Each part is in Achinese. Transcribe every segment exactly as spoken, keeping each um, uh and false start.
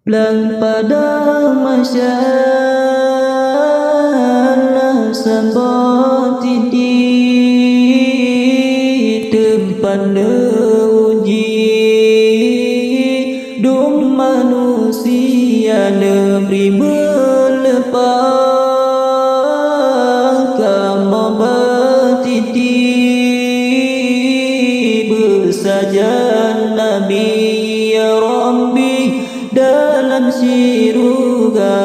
Lam padang mahsyar na saboh titik, teumpat neuuji dum manusia, neubri meuleupah kamoe bak titik. Beusajan Nabi, ya Rabbi, dalam syeuruga.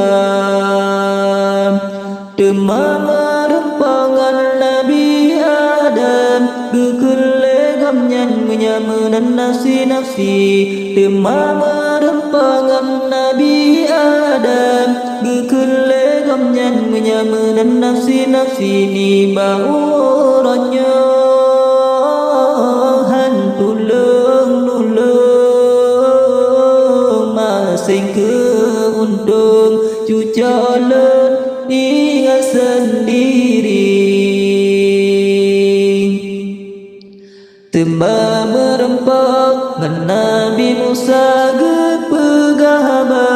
Teuma meureumpok ngon Nabi Adam, geukheun lé gobnyan meunyoe meunan nafsi-nafsi. Teuma meureumpok ngon Nabi Adam, geukheun lé gobnyan meunyoe meunan nafsi-nafsi. Nibak uroe nyoe han tulông-nulông, maséng keu untông, cucoe lôn ingat seundiri. Teuma meureumpok ngon Nabi Musa, geupeugah haba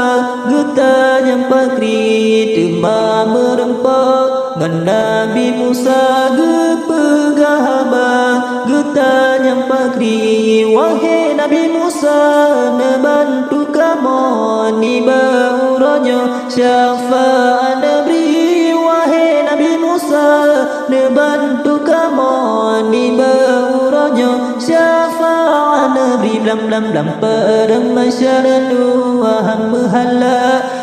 geutanyong pakri. Teuma meureumpok ngon Nabi Musa, geupeugah haba geutanyong pakri. Wahé Nabi Musa, neubantu kamoe nibak uroe nyoe, syafaat neubri. Wahé Nabi Musa, neubantu kamoe nibak uroe nyoe, syafaat neubri. Blam, blam, blam, padang mahsyar dua han meuhala,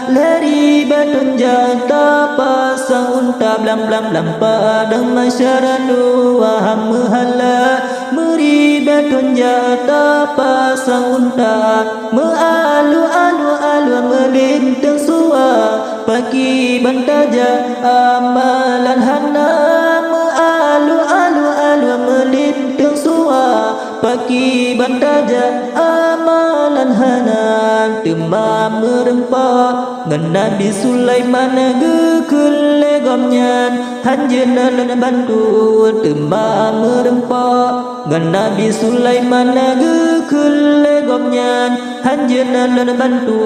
lhèe ribèe thôn jak tapasang unta. Blam, blam, blam, padang mahsyar dua han meuhala, meuribèe thôn jak tapasang unta. Meualu-alu-alu meulinteung sua, pakriban tajak amalan hana. Meualu-alu-alu meulinteung sua, pakriban tajak amalan hana. Teuma meureumpok ngon Nabi Sulaiman, geukheun lé gobnyan, han jeuet lôn bantu. Teuma meureumpok ngon Nabi Sulaiman, geukheun lé gobnyan, han jeuet lôn bantu.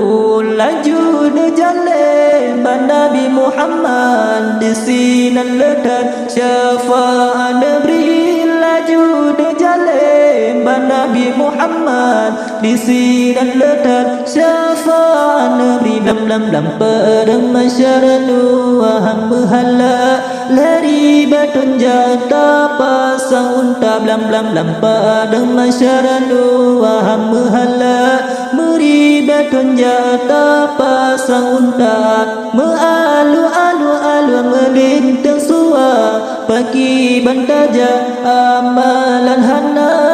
Laju neujalè bak Nabi Muhammad, disinan le that syafaat neubri. Laju neujalè bak Nabi Muhammad, disinan le that syafaat neubri. Blam, blam, blam, padang mahsyar dua han meuhala, lhèe ribèe thôn jak tapasang unta. Blam, blam, blam, padang mahsyar dua han meuhala, meuribèe thôn jak tapasang unta. Meualu-alu-alu meulinteung sua, pakriban tajak amalan hana.